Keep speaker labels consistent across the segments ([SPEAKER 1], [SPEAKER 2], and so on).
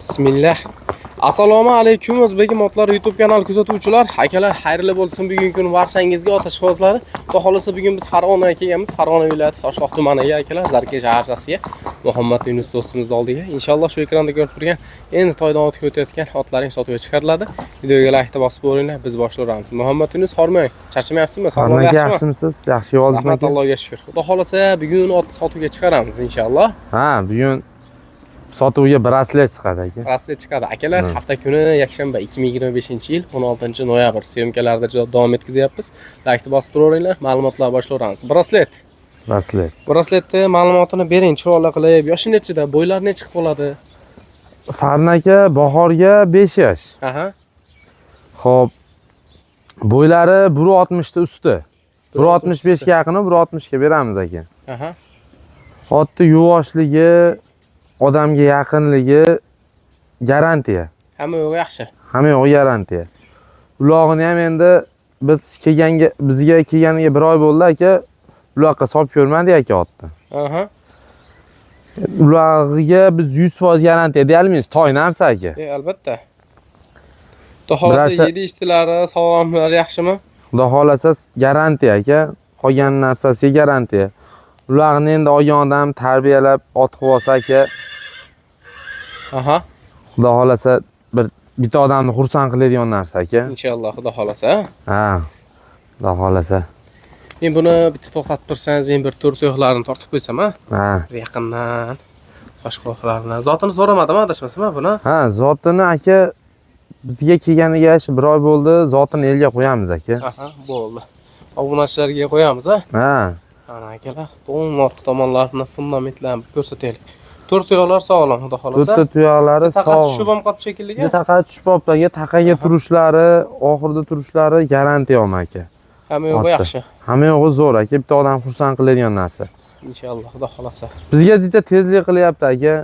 [SPEAKER 1] Bismillah. Assalomu alaykum, O'zbegim otlar YouTube kanal kuzatuvchilar. Akalar, xayrli bo'lsin bugungi kun barchangizga, ot ishqibozlari. Xudo xolasa, bugun biz Farg'onaga kelganmiz. Farg'ona viloyati Toshloq tumaniga, akalar, Zarkesh shaharchasiga, Muhammad Yunus do'stimiz oldiga. Inshaalloh shu ekranda ko'rib turgan endi toydan otga o'tayotgan otlaring sotuvga chiqariladi. Videoga like bosib bo'ringlar, biz boshlaymiz. Muhammad Yunus, hormang. Charchamayapsizmi? Sog'lig'ingiz
[SPEAKER 2] Aka,
[SPEAKER 1] yaxshimi?
[SPEAKER 2] Yaxshimisiz? Yaxshi yoldingizmi,
[SPEAKER 1] Rahmat,
[SPEAKER 2] aka?
[SPEAKER 1] Allohga shukr. Xudo xolasa, bugun ot sotuvga chiqaramiz inshaalloh.
[SPEAKER 2] Ha, bugun sotuvga braslet chiqadi, aka.
[SPEAKER 1] Rossiya chiqadi. Akalar, hafta kuni, yakshanba, 2025-yil 16 noyabr, съёмка larda davom etkazyapmiz. Laykni bosib turaveringlar, ma'lumotlar boshlayveramiz. Braslet.
[SPEAKER 2] Braslet.
[SPEAKER 1] Brasletni ma'lumotini bering, chiroyli qilib. Yoshi nechida, bo'ylari necha chiqib qoladi?
[SPEAKER 2] Farin aka, bahorga 5 yosh. Xo'p. Bo'ylari 1.60 ta usti. 1.65 ga yaqin, 1.60 ga beramiz, aka. Otni yuvoshligi, odamga yaqinligi garantiya.
[SPEAKER 1] Hamma yo'g'i yaxshi.
[SPEAKER 2] Hamma yo'g'i garantiya. Ulog'ini ham endi biz kelganga, bizga kelganiga bir oy bo'ldi, aka. Uloqqa solib ko'rmadik, aka, otni. Ulog'iga biz 100% garantiya deya olmaymiz. Toy narsa, aka.
[SPEAKER 1] Albatta. Xudo xolasa, yedi ichtilari, sog'lomlari yaxshimi?
[SPEAKER 2] Xudo xohlasa, garantiya, aka. Qolgan narsasiga garantiya. Ularni endi olgan odam tarbiyalab ot qilib olsa, aka, xudo xohlasa, bir bitta odamni xursand qiladigan narsa, aka.
[SPEAKER 1] Inshaalloh, xudo xolasa.
[SPEAKER 2] Ha. Xudo xohlasa.
[SPEAKER 1] Men buni bitta to'xtatib tursangiz, men bir to'rt oyoqlarini tortib qo'ysam, ha?
[SPEAKER 2] Ha.
[SPEAKER 1] Bir yaqindan qosh quloqlarini. Zotini so'ramadim, adashmasam, buni.
[SPEAKER 2] Ha, zotini, aka, bizga kelganiga shu bir oy bo'ldi, zotini elga qo'yamiz, aka.
[SPEAKER 1] Aha, bo'ldi. Obunachilarga qo'yamiz, ha?
[SPEAKER 2] Ha.
[SPEAKER 1] Ana, akalar, bu orqa tomonlarini, fundamentlarini ko'rsataylik. To'rt tuyoqlar sog'lom, xudo xohlasa.
[SPEAKER 2] To'rtta tuyoqlari
[SPEAKER 1] Taqasi
[SPEAKER 2] sog'.
[SPEAKER 1] tushib ham qolib shekilli.
[SPEAKER 2] Bitta taqa tushib qolibdi, aka. Taqaga turishlari, oxirida turishlari garantiya olma, aka.
[SPEAKER 1] Hamma yo'g'i
[SPEAKER 2] Otda.
[SPEAKER 1] yaxshi.
[SPEAKER 2] Hamma yo'g'i zo'r, aka, bitta odam xursand qiladigan narsa.
[SPEAKER 1] Inshaalloh, xudo xohlasa.
[SPEAKER 2] Bizga jicha tezlik qilyapti, aka.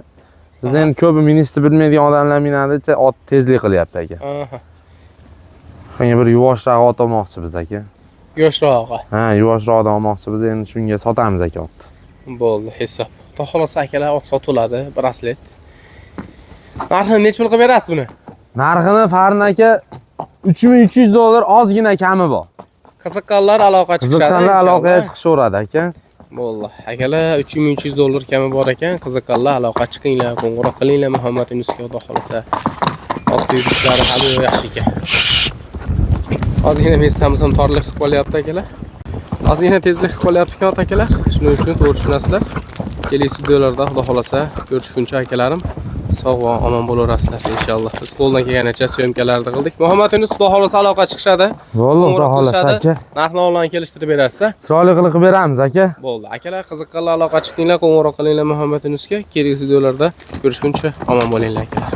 [SPEAKER 2] Bizni endi ko'pi minishni bilmaydigan odamlar minadi, ot tezlik qilyapti, aka. Shunga bir yuvoshroq ot olmoqchi biz, aka.
[SPEAKER 1] Yoshrog'i.
[SPEAKER 2] Ha, yuvoshroqdan olmoqchi biz, endi shunga sotamiz, aka, otni.
[SPEAKER 1] Bo'ldi, hisob. Xudo xohlasa, akalar, ot sotiladi, braslet. Narxini necha pul qilib berasiz buni?
[SPEAKER 2] Narxini, Farin aka, 3300 dollar, ozgina kami bor.
[SPEAKER 1] Qiziqqanlar aloqa chiqishadi.
[SPEAKER 2] Qiziqqanlar aloqaga
[SPEAKER 1] inshaalloh.
[SPEAKER 2] chiqishaveradi, aka.
[SPEAKER 1] Bo'ldi. Akalar, 3300 dollar kami bor ekan. Qiziqqanlar aloqa chiqinglar, qo'ng'iroq qilinglar Muhammad Yunusga, xudo xohlasa. Ot yurishlari hamma yaxshi ekan. Ozgina места miz ham torlik qilib qolyapti, akalar. Ozgina tezlik qilib qolyapti ekan, akalar. Shuning uchun to'g'ri tushunasizlar. Kelasi videolarda, xudo xohlasa, ko'rishguncha, akalarim, sog' va omon bo'laverasizlar inshaalloh. Biz qo'ldan kelganicha съёмка larni qildik. Muhammad Yunus, xudo xohlasa, aloqa chiqishadi.
[SPEAKER 2] Bo'ldi, xudo
[SPEAKER 1] Qo'ng'iroq
[SPEAKER 2] xohlasa,
[SPEAKER 1] qilishadi.
[SPEAKER 2] aka.
[SPEAKER 1] Narx-navolarni kelishtirib berasiz.
[SPEAKER 2] Chiroyli qilib qilib beramiz, aka.
[SPEAKER 1] Bo'ldi. Akalar, qiziqqanlar aloqa chiqinglar, qo'ng'iroq qilinglar Muhammad Yunusga. Kelasi videolarda ko'rishguncha omon bo'linglar, akalar.